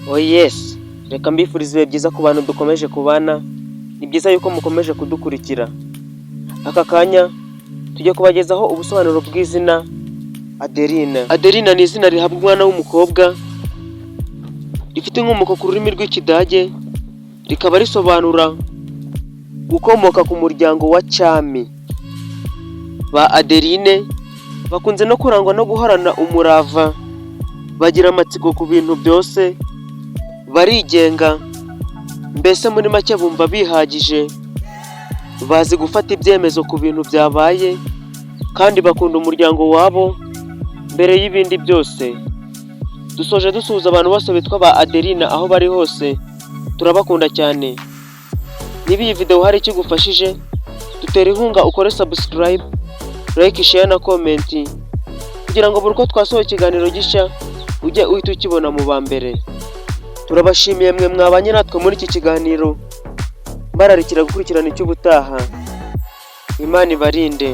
Oh yes, reka mbifurize ibihe byiza ku bantu dukomeje kubana. Ni byiza yuko mukomeje kudukurikira. Aka kanya tujya kubagezaho ubusobanuro bw'izina Adeline. Adeline ni izina rihabwa umwana w'umukobwa, rifite inkomoko ku rurimi rw'Ikidage, rikaba risobanura gukomoka ku muryango wa cyami. Ba Adeline bakunze no kurangwa no guhorana umurava, bagira amatsiko ku bintu byose, barigenga, mbese muri make bumva bihagije, bazi gufata ibyemezo ku bintu byabaye, kandi bakunda umuryango wabo mbere y'ibindi byose. Dusoje dusuhuza abantu bose bitwa ba Adeline aho bari hose, turabakunda cyane. Niba iyi video hari icyo igufashije, dutera inkunga ukore subscribe, like, share na comment, kugira ngo buri uko twasohoye ikiganiro gishya ujye uhita ukibona mu ba mbere. Turabashimiye mwe mwabanye natwe muri iki kiganiro, mbararikira gukurikirana icy'ubutaha. Imana ibarinde.